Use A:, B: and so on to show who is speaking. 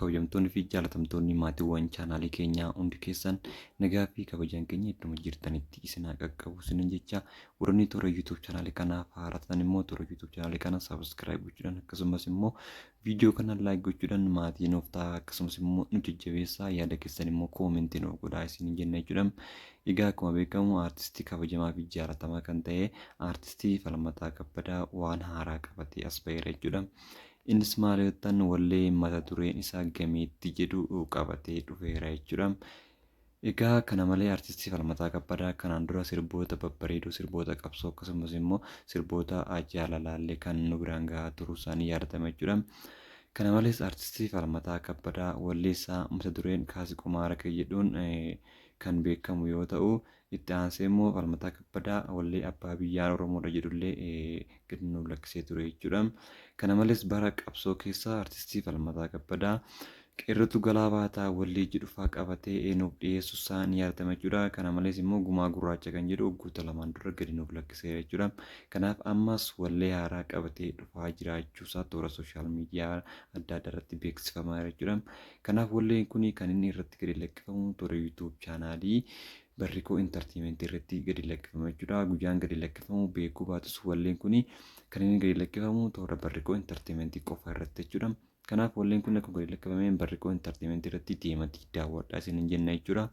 A: Kabajamtoonni fi jaalatamtoonni maatiiwwan chaanaalii keenyaa hundi keessan nagaa fi kabajaan keenya idduma jirtanitti isin haa qaqqabu isinin jecha, warroonni toora YouTube chaanaalii kanaaf haaraa ta'an immoo toora YouTube chaanaalii kana subscribe gochuudhaan, akkasumas immoo viidiyoo kana like gochuudhaan maatii nuuf ta'a, akkasumas immoo nu jajjabeessaa, yaada keessan immoo koomentii nuuf godhaa isinin jenna jechuudha. Egaa akkuma beekamu aartistii kabajamaa fi jaalatamaa kan ta'e aartistii Falmataa Kabbadaa waan haaraa qabatee as ba'eera jechuudha. Innis maal yoo jettan, wallee mata dureen isaa Gameettii jedhu qabatee dhufeera jechuudha. Egaa kana malee aartistii Falmataa Kabbadaa kanaan dura sirboota babbareedoo, sirboota qabsoo, akkasumas immoo sirboota jaalalaallee kan nu biraan gahaa turuu isaanii yaadatama jechuudha. Kana malees aartistii Falmataa Kabbadaa walleessaa mata dureen Kaasi Qumaara Kee jedhuun kan beekamu yoo ta'u, itti aansee immoo Falmataa Kabbadaa wallee Abbaa Biyyaan Oromoodha jedhullee gadi nuuf lakkisee ture jechuudha. Kana malees bara qabsoo keessa artistii Falmataa Kabbadaa Qeerrotu Galaa Baataa wallee jedhu faa qabatee nuuf dhiyeessuu isaa ni yaadatama jechuudha. Kana malees immoo Gumaa Gurraacha kan jedhu waggoota lamaan dura gadi nuuf lakkiseera jechuudha. Kanaaf ammas wallee haaraa qabatee dhufaa jiraachuu isaa toora sooshaal miidiyaa adda addaa irratti beeksifamaa jira jechuudha. Kanaaf walleen kun kan inni irratti gadi lakkifamu toora YouTube chaanaalii Barrikoo Intarteementii irratti gadi lakkifama jechuudha. Guyyaan gadi lakkifamu beekuu baatus, walleen kun kan inni gadi lakkifamu toora Barrikoo Intarteementii qofa irratti jechuudha. Kanaaf walleen kun akkuma gadi lakkifameen Barrikoo Intarteementii irratti deematii daawwadhaa isiniin jenna jechuudha.